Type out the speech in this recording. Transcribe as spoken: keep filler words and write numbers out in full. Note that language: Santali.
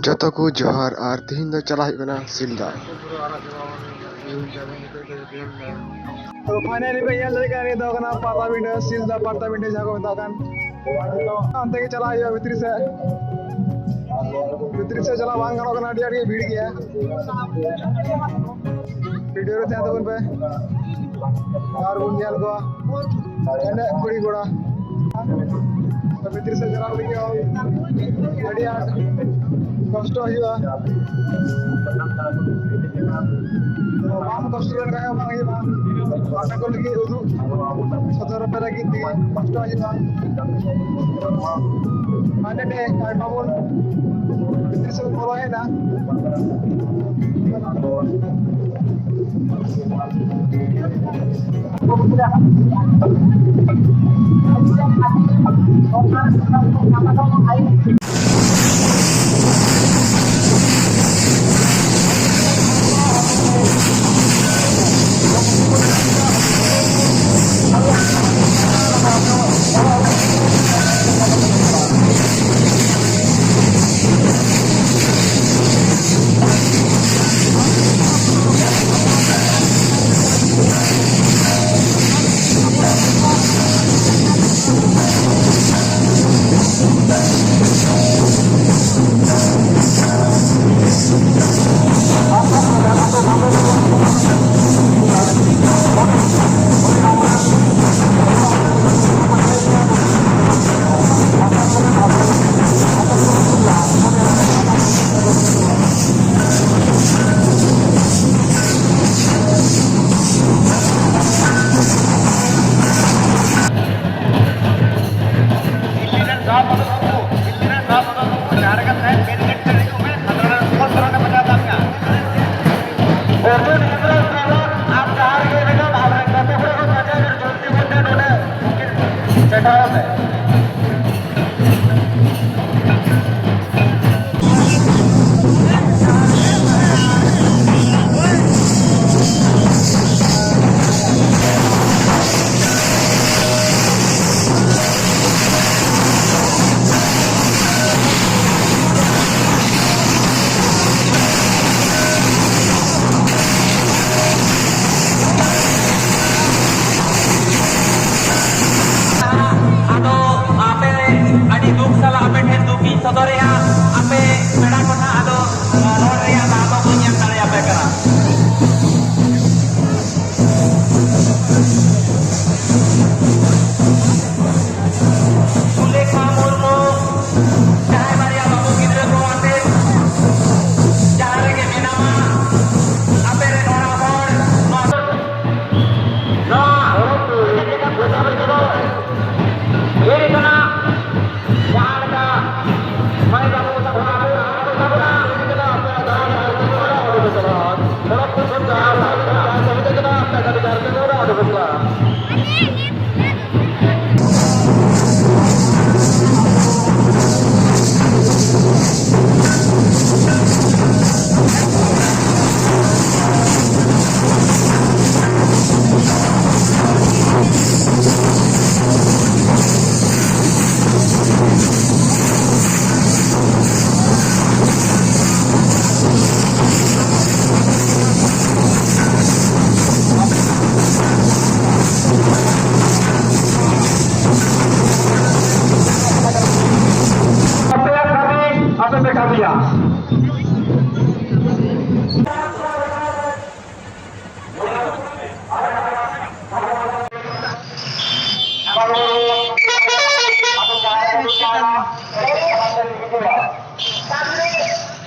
ᱡᱚᱛᱚ ᱠᱚ ᱡᱚᱦᱟᱨ, ᱟᱨ ᱛᱤᱦᱤᱧ ᱫᱚ ᱪᱟᱞᱟᱜ ᱦᱩᱭᱩᱜ ᱠᱟᱱᱟ ᱥᱤᱞᱫᱟ᱾ ᱛᱚ finally ᱯᱮ ᱧᱮᱞ ᱫᱟᱲᱮᱭᱟᱜ ᱠᱟᱱᱟ, ᱱᱤᱭᱟᱹ ᱫᱚ ᱠᱟᱱᱟ ᱯᱟᱛᱟᱵᱤᱸᱰᱟᱹ, ᱥᱤᱞᱫᱟ ᱯᱟᱛᱟᱵᱤᱸᱰᱟᱹ ᱡᱟᱦᱟᱸ ᱠᱚ ᱢᱮᱛᱟᱜ ᱠᱟᱱ᱾ ᱛᱚ ᱚᱱᱛᱮ ᱜᱮ ᱪᱟᱞᱟᱜ ᱦᱩᱭᱩᱜᱼᱟ ᱵᱷᱤᱛᱨᱤ ᱥᱮᱫ᱾ ᱵᱷᱤᱛᱨᱤ ᱥᱮᱫ ᱪᱟᱞᱟᱜ ᱵᱟᱝ ᱜᱟᱱᱚᱜ ᱠᱟᱱᱟ, ᱟᱹᱰᱤ ᱟᱸᱴ ᱜᱮ ᱵᱷᱤᱲ ᱜᱮᱭᱟ᱾ ᱵᱷᱤᱰᱤᱭᱳ ᱨᱮ ᱛᱟᱦᱮᱸ ᱛᱟᱵᱚᱱ ᱯᱮ, ᱟᱨ ᱵᱚᱱ ᱧᱮᱞ ᱠᱚᱣᱟ ᱮᱱᱮᱡ ᱠᱩᱲᱤ ᱠᱚᱲᱟ᱾ ᱵᱷᱤᱛᱨᱤ ᱥᱮᱫ ᱪᱟᱞᱟᱣ ᱞᱟᱹᱜᱤᱫ ᱦᱚᱸ ᱟᱹᱰᱤ ᱟᱸᱴ ᱠᱚᱥᱴᱚ ᱦᱩᱭᱩᱜᱼᱟ᱾ ᱵᱟᱢ ᱠᱚᱥᱴᱚ ᱞᱮᱱᱠᱷᱟᱱ ᱦᱚᱸ ᱵᱟᱝ ᱦᱩᱭᱩᱜᱼᱟ᱾ ᱟᱯᱮ ᱠᱚ ᱞᱟᱹᱜᱤᱫ ᱩᱫᱩᱜ ᱥᱚᱫᱚᱨ ᱟᱯᱮ ᱞᱟᱹᱜᱤᱫ ᱛᱮᱜᱮ ᱠᱚᱥᱴᱚ ᱦᱩᱭᱩᱜᱼᱟ᱾ ᱢᱟᱱᱮ ᱟᱭᱢᱟ ᱵᱚᱱ ᱵᱷᱤᱛᱨᱤ ᱥᱮᱫ ᱵᱚᱞᱚ ᱦᱮᱡ ᱮᱱᱟ᱾ ᱟᱯᱮᱭᱟᱜ ᱠᱟᱹᱢᱤ ᱟᱯᱮ ᱯᱮ ᱠᱟᱹᱢᱤᱭᱟ᱾